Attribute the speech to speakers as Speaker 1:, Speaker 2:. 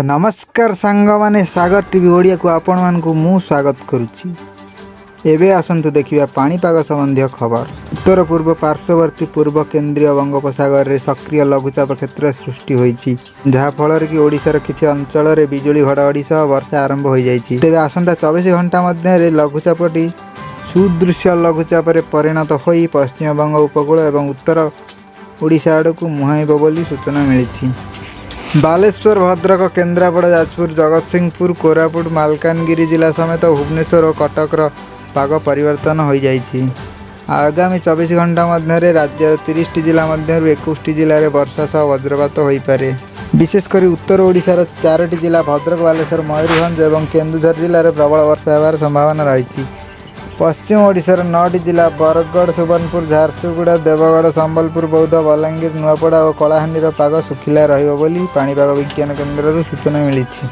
Speaker 1: ତ ନମସ୍କାର ସାଙ୍ଗମାନେ, ସାଗର ଟିଭି ଓଡ଼ିଆକୁ ଆପଣମାନଙ୍କୁ ମୁଁ ସ୍ୱାଗତ କରୁଛି। ଏବେ ଆସନ୍ତୁ ଦେଖିବା ପାଣିପାଗ ସମ୍ବନ୍ଧୀୟ ଖବର। ଉତ୍ତର ପୂର୍ବ ପାର୍ଶ୍ୱବର୍ତ୍ତୀ ପୂର୍ବ କେନ୍ଦ୍ରୀୟ ବଙ୍ଗୋପସାଗରରେ ସକ୍ରିୟ ଲଘୁଚାପ କ୍ଷେତ୍ର ସୃଷ୍ଟି ହୋଇଛି, ଯାହାଫଳରେ କି ଓଡ଼ିଶାର କିଛି ଅଞ୍ଚଳରେ ବିଜୁଳି ଘଡ଼ଘଡ଼ି ସହ ବର୍ଷା ଆରମ୍ଭ ହୋଇଯାଇଛି। ତେବେ ଆସନ୍ତା 24 ଘଣ୍ଟା ମଧ୍ୟରେ ଲଘୁଚାପଟି ସୁଦୃଶ୍ୟ ଲଘୁଚାପରେ ପରିଣତ ହୋଇ ପଶ୍ଚିମବଙ୍ଗ ଉପକୂଳ ଏବଂ ଉତ୍ତର ଓଡ଼ିଶା ଆଡ଼କୁ ମୁହାଁଇବ ବୋଲି ସୂଚନା ମିଳିଛି। ବାଲେଶ୍ୱର, ଭଦ୍ରକ, କେନ୍ଦ୍ରାପଡ଼ା, ଯାଜପୁର, ଜଗତସିଂହପୁର, କୋରାପୁଟ, ମାଲକାନଗିରି ଜିଲ୍ଲା ସମେତ ଭୁବନେଶ୍ୱର ଓ କଟକର ପାଗ ପରିବର୍ତ୍ତନ ହୋଇଯାଇଛି। ଆଗାମୀ 24 ଘଣ୍ଟା ମଧ୍ୟରେ ରାଜ୍ୟର 30ଟି ଜିଲ୍ଲା ମଧ୍ୟରୁ 21ଟି ଜିଲ୍ଲାରେ ବର୍ଷା ସହ ବଜ୍ରପାତ ହୋଇପାରେ। ବିଶେଷ କରି ଉତ୍ତର ଓଡ଼ିଶାର ଚାରୋଟି ଜିଲ୍ଲା ଭଦ୍ରକ, ବାଲେଶ୍ୱର, ମୟୂରଭଞ୍ଜ ଏବଂ କେନ୍ଦୁଝର ଜିଲ୍ଲାରେ ପ୍ରବଳ ବର୍ଷା ହେବାର ସମ୍ଭାବନା ରହିଛି। ପଶ୍ଚିମ ଓଡ଼ିଶାର ନଅଟି ଜିଲ୍ଲା ବରଗଡ଼, ସୁବର୍ଣ୍ଣପୁର, ଝାରସୁଗୁଡ଼ା, ଦେବଗଡ଼, ସମ୍ବଲପୁର, ବୌଦ୍ଧ, ବଲାଙ୍ଗୀର, ନୂଆପଡ଼ା ଓ କଳାହାଣ୍ଡିର ପାଗ ଶୁଖିଲା ରହିବ ବୋଲି ପାଣିପାଗ ବିଜ୍ଞାନ କେନ୍ଦ୍ରରୁ ସୂଚନା ମିଳିଛି।